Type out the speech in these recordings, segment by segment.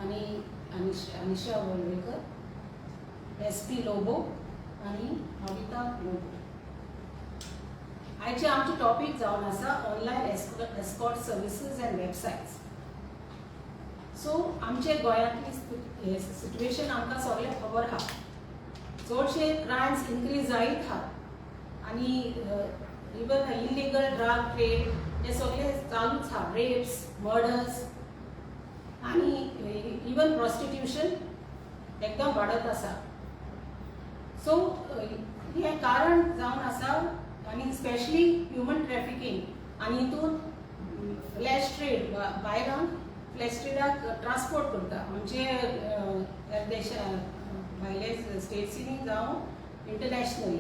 आनी Anisha वळवेकर, S P Lobo आनी अविता लोबो. आयचे आमचे टॉपीक जावन आसा online escort services and websites. So आमचे गोंयांतली सिट्युएशन आमकां सगळ्यांक खबर आहा. चडशे क्रायम्स इन्क्रीज जायत आहा आनी इवन इलिगल ड्रग ट्रेड हे सगळे चालूच आहा, रेप्स, मर्डर्स आनी इवन प्रॉस्टिट्यूशन एकदम वाडत आसा. सो हें कारण जावन आसा आनी स्पेशली ह्युमन ट्रॅफिकींग आनी हितून फ्लॅश ट्रेड, बायलांक फ्लॅश ट्रेडाक ट्रान्सपोर्ट करता, म्हणजे देशा भायले स्टेट्सींनी जावं इंटरनॅशनली.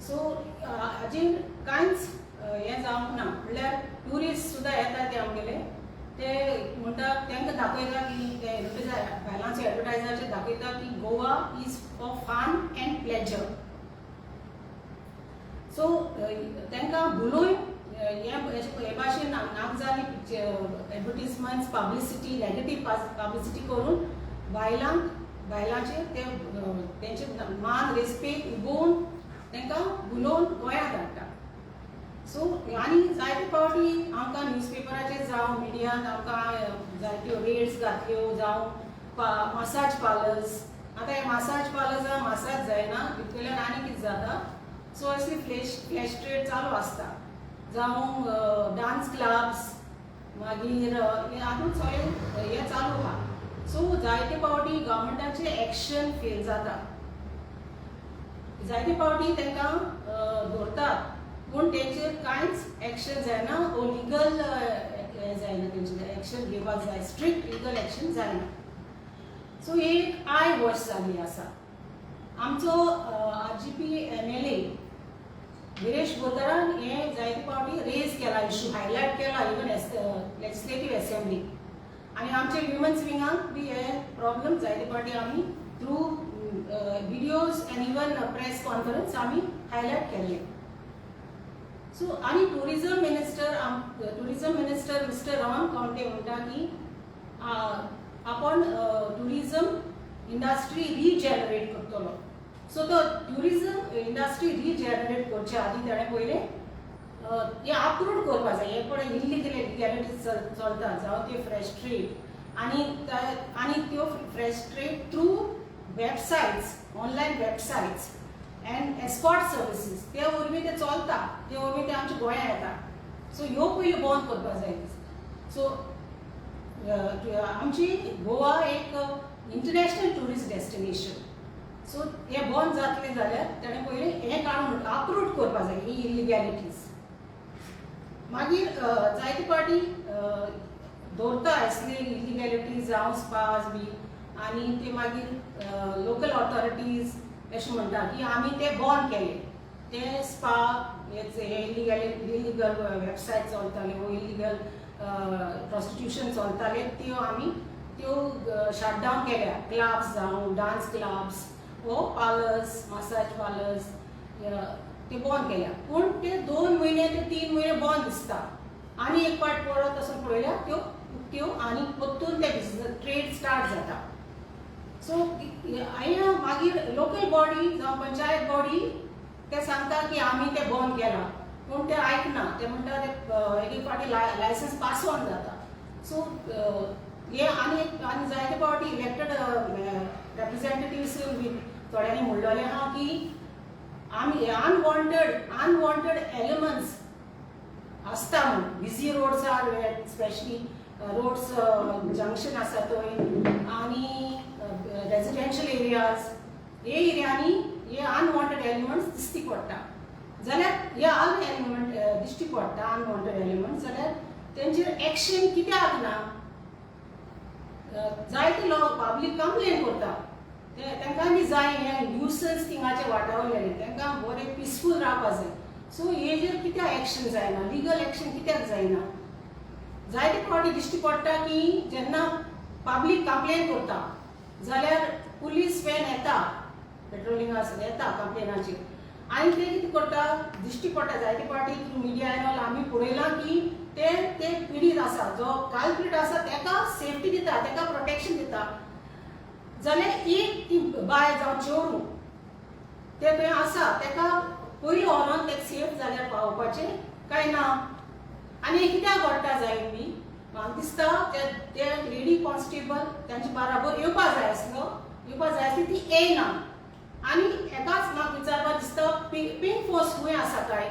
सो हाजेर कांयच हें जावंक ना. म्हणल्यार ट्युरिस्ट सुद्दां येता, ते आमगेले ते म्हणटा, तांकां दाखयता की ते एडवर्टायज, बायलांचे एडवर्टायजाचेर दाखयता की Goa is for fun and pleasure. So तांकां भुलोवन हे भाशेन नाक जाली एडवर्टीजमेंट्स, पब्लिसिटी, नेगेटीव पब्लिसिटी करून बायलांक, बायलांचेर ते तेंचे मान रेस्पेक्ट उगोवन तांकां भुलोवन गोंयांत हाडटा. सो आनी जायते फावटी आमकां न्यूजपेपराचेर जावं मिडियांत आमकां जायत्यो रेड्स घातल्यो, जावं मसाज पार्लर्स. आतां हे मसाज पार्लर्सां मसाज जायना, भितरल्यान आनी कितें जाता. सो असली फ्लॅश ट्रेड चालू आसता, जावं डान्स क्लब्स, मागीर हे हातूंत सगळें हें चालू आहा. सो जायते फावटी गव्हर्मेंटाचे एक्शन फेल जाता. जायते फावटी तांकां धरतात, पूण तेंचेर कांयच एक्शन जायना वो लिगल हें जायना. तेंचेर एक्शन घेवपाक जाय, स्ट्रिक्ट लिगल एक्शन जायना. सो ही एक I wash जाल्ली आसा. आमचो आरजीपी एमएलए विरेश बोरकारान हे जायते फावटी रेज केला, इशू हायलायट केला इवन लेजिस्लेटीव असेंब्ली. आनी आमचे विमन्स विंगाक बी हे प्रॉब्लम जायते फावटी आमी through videos and even press conference आमी हायलायट केल्ले. सो आनी tourism minister mister Rohan Khaunte म्हणटा की आपण टुरिझम इंडस्ट्री रिजनरेट करतलो. सो तो ट्युरिझम इंडस्ट्री रिजनरेट करचे आदी ताणें पयलें हें अपरूट करपा जाय. हे पळय इलिगॅलिटीज चलता, जावं त्यो फ्लॅश ट्रेड आनी त्यो flesh trade through websites, online websites and escort services, ते वरवीं ते चलता, ते वरवीं ते आमच्या गोंयांत येता. सो ह्यो पयल्यो बंद करपा जाय. सो आमची गोवा एक इंटरनॅशनल ट्युरिस्ट डेस्टिनेशन. सो हें बंद जातलें जाल्यार ताणें पयलीं हें काडून अपरूट करपा जाय ही इलिगॅलिटीज. मागीर जायते फावटी दवरता असली इलिगॅलिटीज जावं स्पास बी आनी ते मागीर लोकल ऑथॉरिटीज अशें म्हणटा की आमी ते बंद केले, ते स्पा, हे इलिगल वेबसायट चलताले वो इलिगल प्रोस्टिट्यूशन चलताले, त्यो आमी त्यो शट डावन केल्या, क्लब्स जावं डान्स क्लब्स वो पार्लर्स, मसाज पार्लर्स, ते बंद केल्या. पूण ते 2 म्हयने ते 3 म्हयने बंद दिसता आनी एक फावट परत वचून पळयल्यार त्यो उक्त्यो आनी परतून ते बिजनस ट्रेड स्टार्ट जाता. सो हांवें मागीर लोकल बॉडी जावं पंचायत बॉडी ते सांगता की आमी ते बंद केलां, पूण ते आयकना. ते म्हणटा ते एक एक फावटी लायसन्स पास ऑन जाता. सो हे आनी एक आनी जायते फावटी इलेक्टेड रेप्रेझेंटेटिव्स बी थोड्यांनी म्हणलेलें आहा की आमी अनवॉन्टेड एलिमेंट्स आसता म्हूण बिजी रोड्सार, स्पेशली रोड्स जंक्शन आसा थंय आनी रेजिडेन्शियल एरियाज, हे एरियांनी हे अनवॉन्टेड एलिमेंट्स दिश्टी पडटा. जाल्यार हे अन एलिमेंट दिश्टी पडटा, अनवॉन्टेड एलिमेंट्स, जाल्यार तेंचेर एक्शन कित्याक ना? जायते लोक, पब्लीक कंप्लेन करता. ते तांकां बी जाय, हें न्यूसन्स थिंगाचें वाटावलेलें, तांकां बरें पिसफूल रावपा जाय. सो हेजेर कित्याक एक्शन जायना? लिगल एक्शन कित्याक जायना? जायते फावटी दिश्टी पडटा की जेन्ना पब्लीक कंप्लेन करता जाल्यार पुलीस व्हॅन येता, पेट्रोलिंग आसा, येता कंप्लेनाचेर आनी ते कितें करता, दिश्टी पडटा जायते फावटी थ्रू मिडिया एन आमी पळयलां की ते ते पिडीत आसा, जो कल्प्रीट आसा, ताका सेफ्टी दिता, ताका प्रोटेक्शन. जाल्यार एक ती बायल जावं चेडूं ते थंय आसा, तेका पयलीं व्हरोन तेका सेफ जाल्यार पावोवपाचें काय ना? आनी हें कित्याक घडटा जायत बी म्हाका दिसता ते ते लेडी कॉन्स्टेबल तांचे बाराबर येवपा जाय आसलो, येवपा जाय आसली, ती येयना. आनी एकाच म्हाका विचारपा दिसता, पिंक फोर्स खंय आसा काय?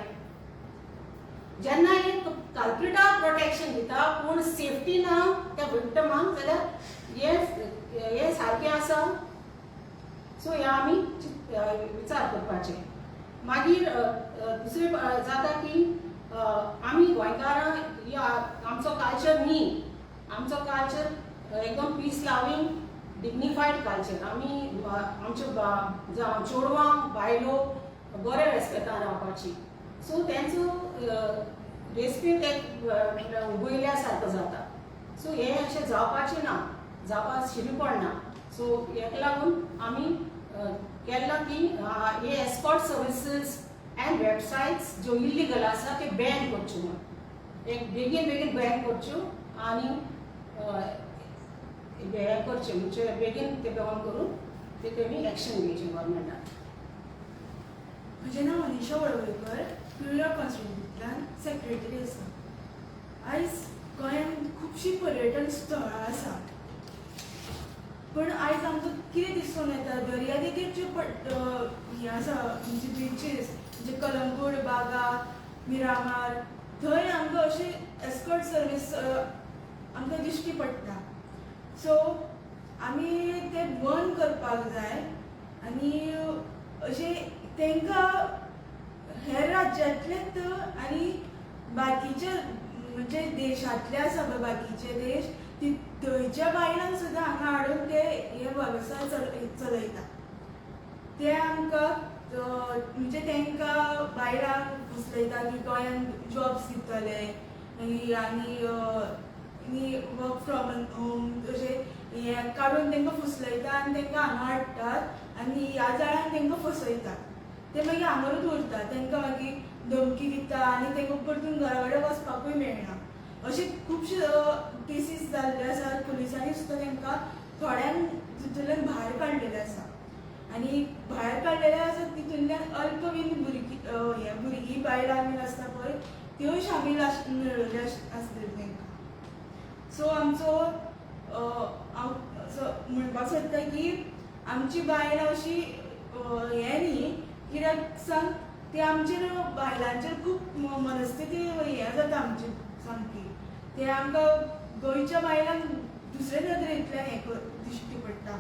जेन्ना एक कल्प्रिटाक प्रोटेक्शन दिता पूण सेफ्टी ना त्या विक्टमाक, जाल्यार हे हे सारकें आसा? सो हे आमी विचार करपाचें. मागीर दुसरें जाता की आमी गोंयकारां ही आमचो कल्चर न्ही. आमचो कल्चर एकदम पीस लवींग, डिग्निफायड कल्चर. आमी आमच्यो जावं चेडवांक, बायलो बरे रेस्पेक्टान रावपाची. सो तेंचो रेस्पेक्ट एक उबयल्या सारको जाता. सो हें अशें जावपाचें ना, जावपाक शिरी पडना. सो हेका लागून आमी केलां की हे एस्कॉर्ट सर्विसीस एंड वेबसायट्स ज्यो इल्लीगल आसा त्यो बॅन करच्यो म्हूण, एक बेगीन बेगीन बॅन करच्यो आनी हें करचें, म्हणजे बेगीन ते बंद करून ते तेमी एक्शन घेवचें गव्हर्मेंटान. म्हजें नांव अनिशा वळवयकर, पिळर्णा कॉन्स्टिट्युन्सींतल्यान सेक्रेटरी आसा. आयज गोंयांत खुबशीं पर्यटन स्थळां आसा, पूण आयज आमकां कितें दिसून येता, दर्यादेगेर ज्यो हें आसा, म्हणजे बिचीस, म्हणजे कलंगूट, बागा, मिरामार, थंय आमकां अशी एस्कॉर्ट सर्वीस आमकां दिश्टी पडटा. सो आमी ते बंद करपाक जाय आनी अशें तांकां हेर राज्यांतलेच आनी बाकीचे, म्हणजे देशांतले आसा पळय बाकीचे देश, ती थंयच्या बायलांक सुद्दां हांगा हाडून ते हे वेवसाय चलयता. ते आमकां म्हणजे तांकां बायलांक फुसलयता की गोंयांत जॉब्स दितले मागीर आनी वर्क फ्रॉम होम अशें हें काडून तांकां फुसलयता आनी तांकां हांगा हाडटात आनी ह्या जाळ्यान तांकां फसयतात. ते मागीर हांगारूच उरता, तांकां मागीर धमकी दिता आनी तांकां परतून घरा कडेन वचपाकूय मेळना. अशे खुबशे केसीस जाल्ले आसात. पुलिसांनी सुद्दां तांकां थोड्यांक तितूंतल्यान भायर काडलेले आसा आनी भायर काडलेले आसा तितूंतल्यान अल्प बीन भुरगीं, हे भुरगीं बायलां बीन आसता पळय, त्योय शामील मेळिल्ल्यो आसल्यो तांकां. सो आमचो हांव असो म्हणपाक सोदता की आमची बायलां अशी हें न्ही, कित्याक सांग, ती आमचेर बायलांचेर खूब मनस्थिती हें जाता आमची सामकी. ते आमकां गोंयच्या बायलांक दुसरे नदरेंतल्यान हें दिश्टी पडटा.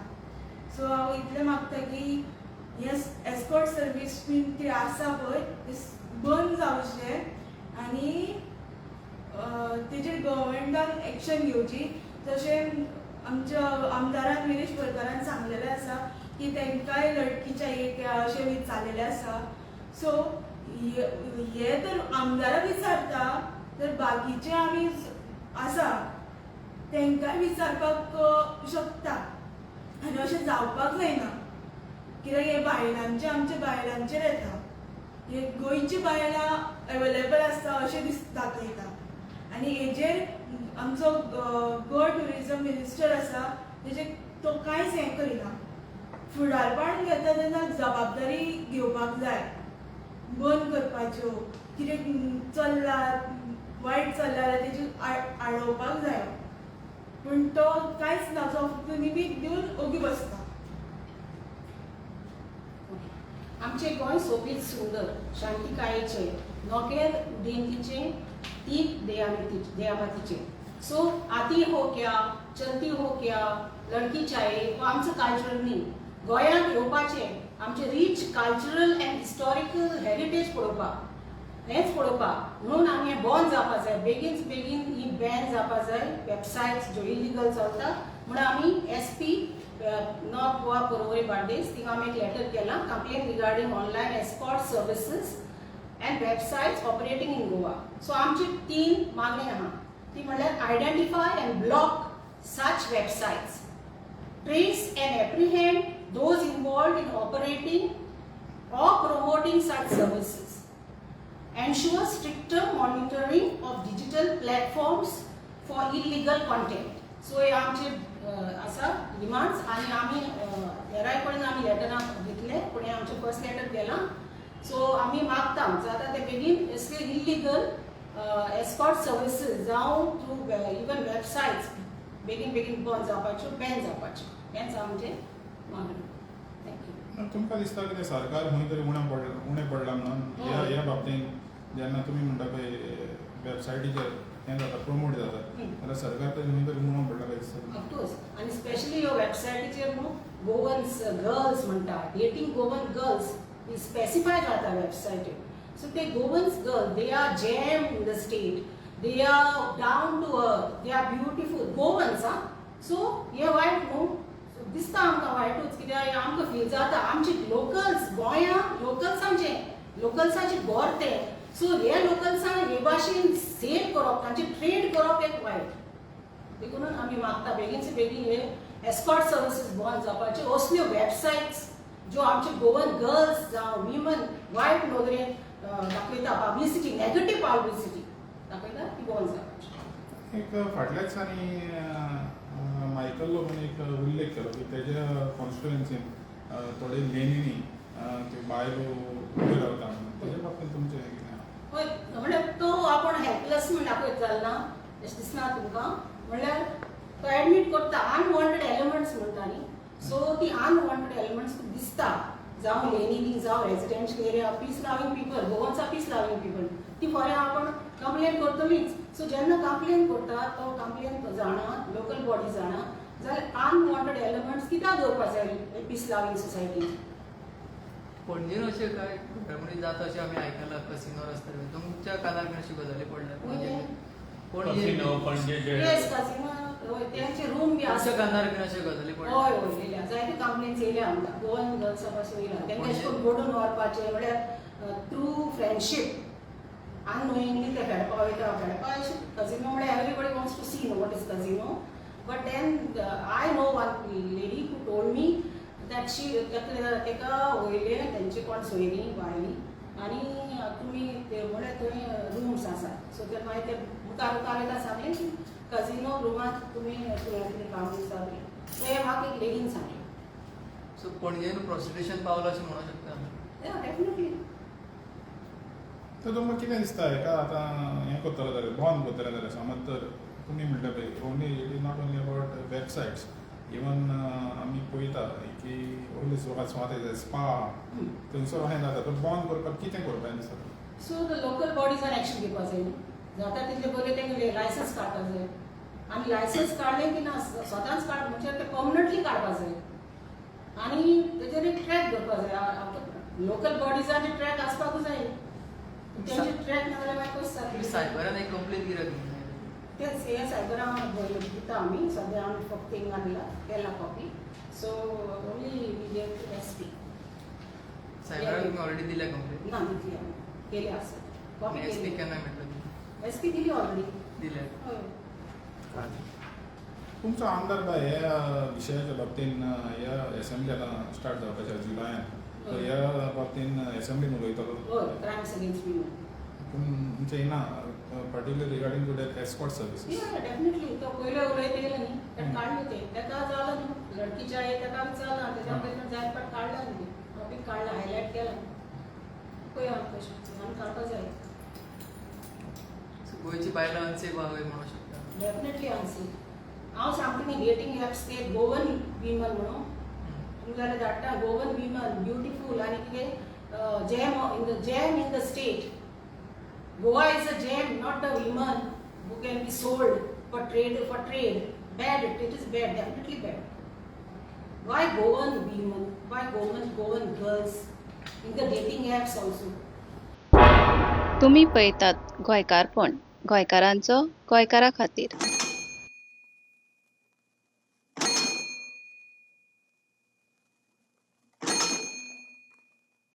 सो हांव इतलें मागता की हे एस्कॉर्ट सर्वीस बीन कितें आसा पळय ते बंद जावचें आनी तेजेर गव्हर्मेंटान एक्शन घेवची. तशें आमच्या आमदारान विरेश बोरकारान सांगलेलें आसा की तांकांय लडकी चाहिए क्या अशें विचारलेलें आसा. सो हे तर आमदाराक विचारता, तर बाकीचे आमी आसा तांकांय विचारपाक शकता आनी अशें जावपाक जायना, कित्याक हे बायलांचे, आमच्या बायलांचेर येता. हे गोंयची बायलां अवेलेबल आसता अशें दाखयता आनी हेजेर आमचो गोवा ट्युरिजम मिनिस्टर आसा, तेजे तो कांयच हें करिना. फुडारपण घेता तेन्ना जबाबदारी घेवपाक जाय. बंद करपाच्यो, कितें चल्लां, वायट चल्लां जाल्यार तेजी आडोवपाक जाय, पूण तो कांयच ना. तो फक्त निमीत दिवन ओगी बसता. आमचें गोंय सोबीत, सुंदर, शांतिकायेचें, नोकेर उडेंतीचें, तीख दयामातीचें. सो आती हो क्या, चलती हो क्या, लडकी चाहिए हो आमचो कल्चर न्ही. गोंयांत येवपाचें आमचें rich cultural and historical heritage पळोवपाक, हेंच पळोवपाक. म्हणून आमी हें बंद जावपा जाय, बेगीन बेगीन ही बॅन जावपा जाय वेबसायट्स ज्यो इलिगल चलता. म्हणून आमी एसपी नॉर्थ गोवा पर्वरी बार्देस थिंगा आमी एक लेटर केलां, complain regarding online escort services and websites operating in Goa. So आमची तीन मागणी आहा, ती म्हणल्यार identify and block such websites, trace and apprehend those involved in operating or promoting such services, ensure stricter monitoring of digital platforms for illegal content. So हे आमचे आसा demands आनी आमी हेराय कडेन आमी लेटरां दितले, पूण हें आमचें फर्स्ट लेटर गेलां. सो आमी मागता जाता ते बेगीन असले इल्लिगल एस्कॉर्ट सर्विसीस जावं थ्रू इवन वेबसायट्स बेगीन बेगीन बंद जावपाच्यो, बॅन जावपाच्यो, हेंच आमचें मागणें. Thank you. तुमकां दिसता कितें सरकार खंय तरी उणें पडलां म्हणून ह्या हय. ह्या बाबतींत, जेन्ना तुमी म्हणटा पळय वेबसायटीचेर हें जाता, प्रमोट जाता, जाल्यार सरकार तरी खंय तरी उणो पडला काय दिसता? ऑफकोर्स, आनी स्पेशली ह्यो वेबसायटीचेर न्हू गोवन्स गर्ल्स म्हणटा, डेटींग गोवन गर्ल्स स्पेसिफाय जाता वेबसायटीर. सो ते Goans girl, they are gem in the state, they are down to earth, they are beautiful Goans. आं, सो हें वायट न्हू. So, दिसता आमकां वायटूच, कित्याक हें आमकां फील जाता आमचे लोकल्स, गोंया लोकल्सांचें, लोकल्सांचें घर तें. सो हे लोकल्सांक हे भाशेन सेव करप, तांचे ट्रेड करप एक वायट. देखून आमी मागता बेगीनचे बेगीन हे एस्कॉर्ट सर्विसीस बंद जावपाच्यो, असल्यो वेबसायट्स ज्यो आमचे गोवन गर्ल्स जावं विमन वायट नदरेन दाखयता, पब्लिसिटी, नेगेटीव पब्लिसिटी दाखयता, ती बंद जावपाची. एक फाटल्या दिसांनी मायकल लोबोन एक उल्लेख केलो की तेज्या कॉन्स्टिट्युएन्सीन थोडे लेनीनी त्यो बायलो उब्यो रावता म्हणून. तेज्या बाबतींत तुमचें कितें? हय, म्हणल्यार तो आपूण हेल्पलेस म्हण दाखयत जालना अशें दिसना तुमकां? म्हणल्यार तो एडमीट करता अनवॉन्टेड एलिमेंट्स म्हणटा न्ही, सो ती अनवॉन्टेड एलिमेंट्स तुका दिसता, जावं लेनीनी जावं residential area, peace loving people, Goans are peace loving people. ती फाल्यां आपण कंप्लेन करतलीच. सो जेन्ना कंप्लेन करता, तो कंप्लेन जाणा, लोकल बॉडी जाणा, जाल्यार अनवॉन्टेड एलिमेंट्स कित्याक दवरपा जाय पीस लव्हिंग सोसायटीन? पणजेन अशें काय घडामोडी जाता अशें आमी आयकलां, कसिनो रस्त्यार. तुमच्या कानार बीन अशी गजाली पडल्या? पणजे? कसिनो पणजेचे. येस, कसिनो, हय, तेंचे रूम बी तुमच्या आसता. कानार बीन अश्यो गजाली पडल्या? हय हय, येयल्या, जायते कंप्लेन्स येयल्या आमकां गोवन गर्ल्सा पासून येयल्या. तेंकां अशें करून गोडून व्हरपाचें, म्हळ्यार थ्रू फ्रेंडशीप अननोईंगली ते खेळपा वयता. खेळपा अशें कजिनो म्हळ्यार everybody wants to see what is casino, but then I know one lady who told me that she तेका वयले तेंचे कोण सोयरी बायली आनी तुमी ते म्हळ्यार थंय रुम्स आसात. सो ते मागीर ते मुखार मुखार वयता, सांगलें की कजिनो रुमांत तुमी कितें काम आसा. सो हें म्हाका एक लेडीन सांगलें. सो पणजेन प्रोस्टिट्यूशन पावलां अशें म्हणूंक शकता आमी? डेफिनेटली. तर तुमकां कितें दिसता, हेका आतां हें करतलो जाल्यार, बंद करतले जाल्यार, समज तर तुमी म्हटलें पळय, only it is not only about websites, even आमी पळयता की ओनली स्वात स्पा थंयसर अशें जाता, तर बंद करपाक कितें करपाक दिसता? सो the local बॉडीजान एक्शन घेवपा जाय न्हू. जाता तितलें बरें तेंगे लायसन्स काडपा जाय आनी लायसन्स काडलें की ना, स्वताच काड म्हणजे ते पर्मनंटली काडपा जाय आनी तेजेर एक ट्रॅक दवरपा जाय. लोकल बॉडीजाचे ट्रॅक आसपाकूच जाय. तेंचे ट्रॅक ना जाल्यार मागीर कशें तुमी जातलें? सायबरान एक कंप्लेन कित्याक दिना? तेच हे सायबरां दिता आमी. सद्या आमी फक्त हिंगा दिला, केला copy, so only we give SP. सायबरान तुमी ऑलरेडी दिल्या कंप्लेन? ना, दितली आमी, केली आसा कॉपी. एस पी केली. केन्ना मेळटलो? एस पी दिली ऑलरेडी. दिल्या? हय. तुमचो आमदार बाय ह्या विशयाच्या बाबतीन, ह्या एसेंब्ली आतां स्टार्ट जावपाच्या जुलयान, तर ह्या बाबतीन एसेंब्लीन उलयतलो? हय, क्रायम्स अगेन्स्ट विमन. पूण तुमचें येना particular regarding to that escort services? Yeah, definitely. तो पयले उलयत येयले न्ही, तेका काडले ते, तेका जालां न्हू लडकीच्या हे तेका बी जालां. तेज्या पयलीं जायत पाट काडला न्ही, टॉपीक काडला, हायलायट केला. पळय आमी कशें आमी काडपा जाय. सो गोंयची बायलां अनसेफ आहा म्हणूंक शकता? Definitely unsafe. हांव सांगता न्ही, डेटींग एप्स ते गोवन विमन म्हणून तुमी जाल्यार धाडटा. गोवन विमन ब्युटिफूल आनी कितें gem in the state. Goa is a gem, not a woman who can be sold for trade, for trade. Bad, it is bad, definitely bad. Why Goan women? Why Goan girls in the dating apps also? तुमी पळयतात गोंयकारपण, गोंयकारांचो गोंयकारा खातीर.